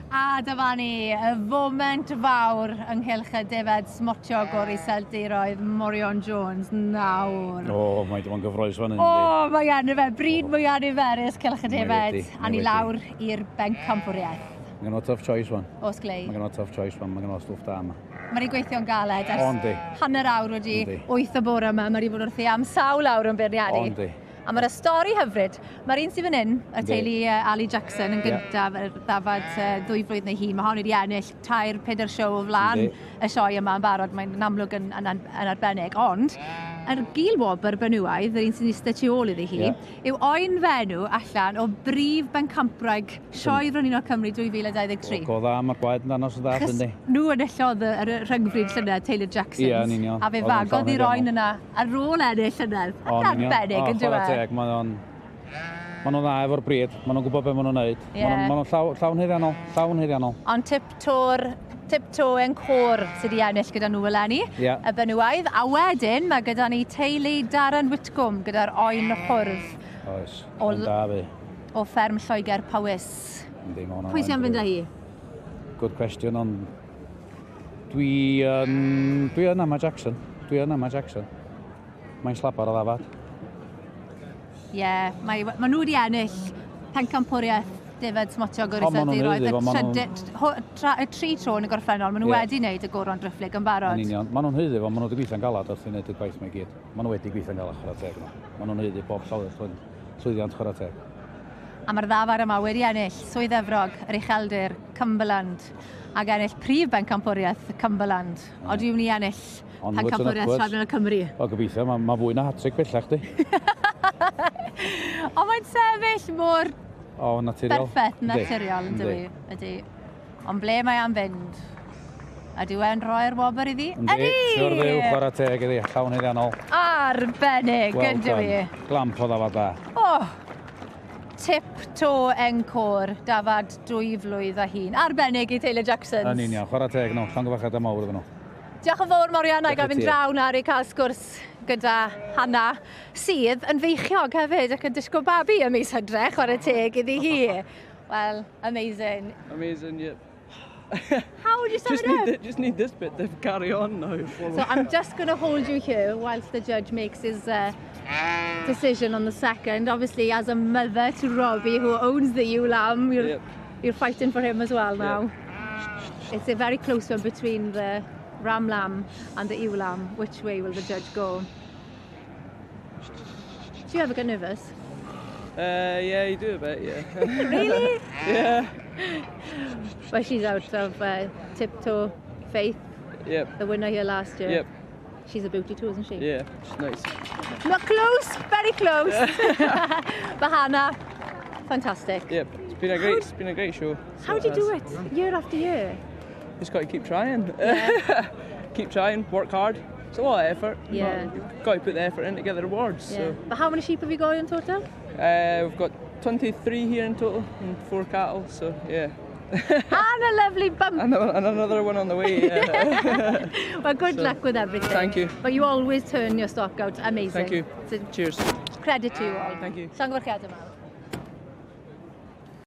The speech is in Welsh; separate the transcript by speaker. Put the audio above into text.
Speaker 1: A dyma ni, y foment fawr ynghylch y defaid smotiog o'r Iseldiroedd, Morion Jones, nawr.
Speaker 2: O, mae wedi bod yn gyffroes fan hyn.
Speaker 1: O, mae arno fe, bryd mwyaf niferus cylch y defaid, a ni lawr i'r bencampwriaeth.
Speaker 2: Mae gen o tough choice wan.
Speaker 1: Oes glei.
Speaker 2: Mae gen o tough choice wan, mae gen o stwff da yma.
Speaker 1: Mae wedi gweithio'n galed ers hanner awr wedi 8 o bore yma. Mae wedi bod wrthi am sawl awr yn beirniadu.
Speaker 2: O, yndi.
Speaker 1: A mae'r stori hyfryd. Mae'r un sydd fan hyn, y teulu Ali Jackson, yn gyntaf, yr ddafad ddwy flwydd neu hun. Mae hon wedi ennill tair, pedair sioe o flaen y sioe yma yn barod. Mae'n amlwg yn arbennig. Ond, yr gil wobr benywaidd, yr un sy'n eistedd tu ôl iddi hi, yw oen fenw allan o brif bencampwraig Sioe Frenhinol Cymru 2023.
Speaker 2: O, go dda, mae'r gwaed yn danos yn dda, yndi.
Speaker 1: Nhw enillodd y rhyngfryd llynedd, Taylor Jackson.
Speaker 2: Ie, yn union.
Speaker 1: A fe fagodd i'r oen yna ar ôl ennill llynedd.
Speaker 2: O, yn union.
Speaker 1: Arbennig, yn dyw e?
Speaker 2: Teg, mae o'n... Maen nhw'n dda efo'r bryd, maen nhw'n gwybod beth maen nhw'n neud.
Speaker 1: Yeah.
Speaker 2: Maen nhw'n llaw, llawn haeddiannol, llawn haeddiannol.
Speaker 1: Ond tip to'r tip to yn côr sydd wedi ennill gyda nhw eleni, y benywaidd. A wedyn mae gyda ni teulu Darren Whitcomb gyda'r oen hwrdd.
Speaker 2: Oes, o'n da fi.
Speaker 1: O fferm Lloegr Powys.
Speaker 2: Yndi, mae hwnna'n
Speaker 1: Pwy sy'n fynd â hi?
Speaker 2: Good question, ond dwi yn... Dwi yn Emma Jackson. Dwi yn Emma Jackson. Mae'n slabar o ddafad.
Speaker 1: Ie, yeah, mae, ma nhw wedi ennill pencampwriaeth defaid smotiog o'r Iseldiroedd. Y tri tro yn y gorffennol, maen nhw wedi wneud y goron driphlyg yn barod.
Speaker 2: Yn union. Maen nhw'n haeddu fo, maen nhw wedi gweithio'n galad wrth i wneud y gwaith mae gyd. Maen nhw wedi gweithio'n galad chwarae teg nhw. Maen nhw'n haeddu bob llwyddiant chwarae teg.
Speaker 1: A mae'r ddafad yma wedi ennill Swydd Efrog, yr Ucheldir, Cumberland, ac ennill prif bencampwriaeth Cumberland. O, dwi'n mynd i ennill pencampwriaeth Sioe Frenhinol Cymru.
Speaker 2: O, gobeithio, mae ma fwy na hat-trick bellach, di.
Speaker 1: Ond mae'n sefyll mor
Speaker 2: O, naturiol.
Speaker 1: Berffaith, naturiol, yn dywi. Ydy. Ond ble mae am fynd? Ydy e'n rhoi'r wobr iddi?
Speaker 2: Yndi, siwr ddiw, chwarae teg iddi, llawn haeddiannol.
Speaker 1: Arbennig,
Speaker 2: well
Speaker 1: yn dywi.
Speaker 2: Glamp o ddafad da.
Speaker 1: Oh, tip to encore, dafad 2 flwydd a hun. Arbennig i Taylor Jacksons.
Speaker 2: Yn union, chwarae teg nhw, llongyfarchiadau mawr iddyn nhw.
Speaker 1: Diolch yn fawr Morian, a gael fynd draw nawr i cael sgwrs gyda Hannah, sydd yn feichiog hefyd ac yn disgwyl babi ym mis Hydref, chwarae teg iddi hi. Well, amazing.
Speaker 3: Amazing, yep.
Speaker 1: How would you sum
Speaker 3: just
Speaker 1: it
Speaker 3: need
Speaker 1: up?
Speaker 3: Just need this bit to carry on now.
Speaker 1: So I'm just going to hold you here whilst the judge makes his decision on the second. Obviously, as a mother to Robbie, who owns the ewe lamb, you're fighting for him as well now. It's a very close one between the ram lamb and the ewe lamb. Which way will the judge go? Do you ever get nervous?
Speaker 3: Yeah, you do a bit, yeah.
Speaker 1: Really?
Speaker 3: Yeah.
Speaker 1: Well, she's out of Tiptoe Faith, the winner here last year. She's a beauty too, isn't she?
Speaker 3: Yeah, she's nice.
Speaker 1: Not close, very close. But Hannah, fantastic.
Speaker 3: Yep, it's been a great show.
Speaker 1: How do you do it year after year?
Speaker 3: Just got to keep trying. Keep trying, work hard. It's a lot of effort. You've got to put the effort in to get the rewards. So.
Speaker 1: But how many sheep have you got in total?
Speaker 3: We've got 23 here in total and 4 cattle, so yeah.
Speaker 1: And a lovely bump.
Speaker 3: And another one on the way. Yeah.
Speaker 1: Well, good luck with everything.
Speaker 3: Thank you.
Speaker 1: But you always turn your stock out. Amazing.
Speaker 3: Thank you.
Speaker 1: So,
Speaker 3: Cheers.
Speaker 1: Credit to you all.
Speaker 3: Thank you.
Speaker 1: Llongyfarchiadau mawr.